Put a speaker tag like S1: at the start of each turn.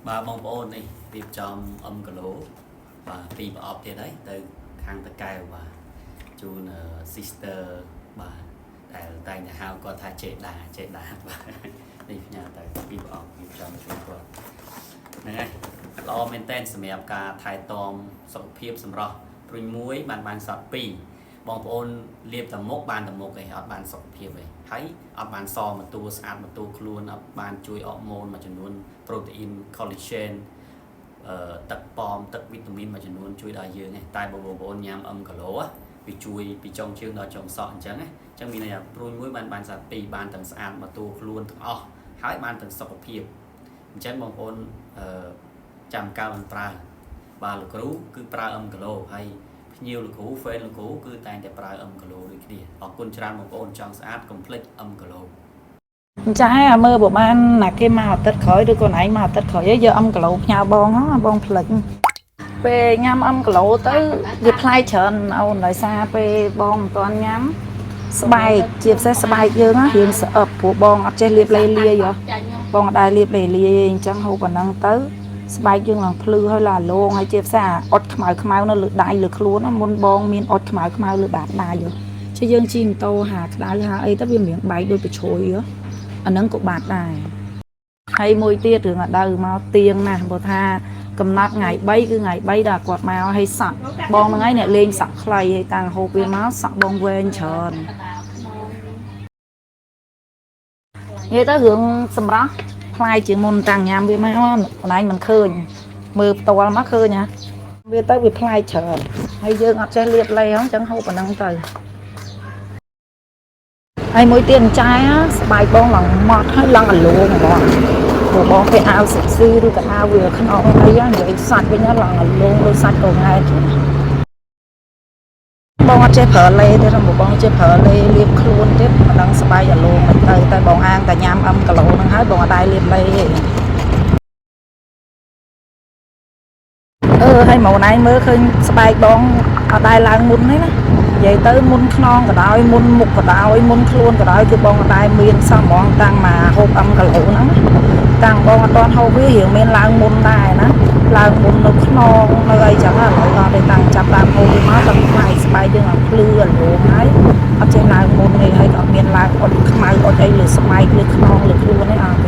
S1: បាទបងប្អូននេះរៀបចំអឹមគីឡូបាទពីរប្រអប់ទៀតហើយទៅខាងតកែវបាទជូន sister បាទដែលតែងតែហៅគាត់ថាចេដាចេដាបាទនេះផ្ញើទៅពីរប្រអប់រៀបចំជូនគាត់ហ្នឹងហើយល្អមែនតើសម្រាប់ការថែទាំសុខភាពសម្រស់ព្រុញមួយបានបានសត្វពីរបងប្អូនលាបតែមុខបានតែមុខឯងអត់បានសុខភាពឯងហើយអត់បានសមកតួស្អាតមកតួខ្លួនអត់បានជួយអរម៉ូនមួយចំនួនប្រូតេអ៊ីន collagen អឺទឹកប៉មទឹកវីតាមីនមួយចំនួនជួយដល់យើងឯងតែបើបងប្អូនញ៉ាំអឹមគីឡូវាជួយពីចុងជើងដល់ចុងសក់អញ្ចឹងណាអញ្ចឹងមានន័យថាព្រួយមួយបានបានសត្វពីរបានទាំងស្អាតមកតួខ្លួនទាំងអស់ហើយបានទាំងសុខភាពអញ្ចឹងបងប្អូនអឺចាំកើមិនប្រើបាទលោកគ្រូគឺប្រើអឹមគីឡូហើយភ្ញៀវលោកគ្រូ fan លោកគ្រូគឺតែងតែប្រើអឹមគីឡូដូចគ្នាអរគុណច្រើនបងប្អូនចង់ស្អាតកុំភ្លេចអឹមគីឡូ
S2: អញ្ចឹងហើយអាមើលប្រហែលណាគេមកអាទិត្យក្រោយឬក៏ណៃមកអាទិត្យក្រោយយកអឹមគីឡូផ្ញើបងហ៎បងផ្លិចពេលញ៉ាំអឹមគីឡូទៅវាប្លែកច្រើនអូនដោយសារពេលបងមិនទាន់ញ៉ាំស្បែកជាពិសេសស្បែកយើងណារៀងស្អឹបព្រោះបងអត់ចេះលាបលេលាយហ៎បងអត់ដែរលាបលេលាយទេអញ្ចឹងហូបប៉ុណ្ណឹងទៅស្បែកយើងឡើងភ្លឺហើយឡាលងហើយជាពិសេសអាអុតខ្មៅខ្មៅនៅលើដៃលើខ្លួនណាមុនបងមានអុតខ្មៅខ្មៅលើបាតដៃហ៎ជាយើងជិះម៉ូតូហាក្តៅហាអីទៅវាមានបែកដូចប្រជ្រុយហ៎ អាហ្នឹងក៏បាត់ដែរហើយមួយទៀតរឿងអាដៅមកទៀងណាស់បើថាកំណត់ថ្ងៃ3គឺថ្ងៃ3ដល់គាត់មកហើយសក់បងហ្នឹងឯងអ្នកលេងសក់ខ្លីហើយតាំងហូបវាមកសក់បងវែងច្រើននិយាយទៅរឿងសម្រស់ប្លែកជាងមុនតាំងញ៉ាំវាមកខ្លួនឯងមិនឃើញមើលផ្ទាល់មកឃើញហ៎វាទៅវាប្លែកច្រើនហើយយើងអត់ចេះលាបលេហ្នឹងអញ្ចឹងហូបប៉ុណ្ណឹងទៅ ហើយមួយទៀតអញ្ចាយស្បែកបងឡើងម៉ត់ហើយឡើងអាលងហ្មងព្រោះបងគេអាវសិកស៊ីឬក៏អាវវាខ្នងអីហ្នឹងនិយាយសាច់វិញឡើងអាលងដូចសាច់កង៉ែតបងអត់ចេះប្រើលេទេព្រោះបងចេះប្រើលេលាបខ្លួនទៀតមិនដឹងស្បែកអាលងមិនទៅតែបងអាងតែញ៉ាំអឹមគីឡូហ្នឹងហើយបងអត់ដែរលាបលេទេអឺហើយមកណៃមើលឃើញស្បែកបងអត់ដែរឡើងមុនទេណា និយាយទៅមុនខ្នងក៏ដោយមុនមុខក៏ដោយមុនខ្លួនក៏ដោយគឺបងអត់ដែរមានសោះហ្មងតាំងមកហូបអឹមគីឡូហ្នឹងណាតាំងបងអត់ទាន់ហូបវារៀងមានឡើងមុនដែរណាឡើងមុននៅខ្នងនៅអីចឹងឥឡូវអត់ទេតាំងចាប់តាមហូបវាមកដល់ផ្លែស្បែកយើងឲ្យភ្លឺអលងហើយអត់ចេះឡើងមុនទេហើយក៏អត់មានឡើងអត់ខ្មៅអត់អីលើស្បែកលើខ្នងលើខ្លួនទេអត់ទេ។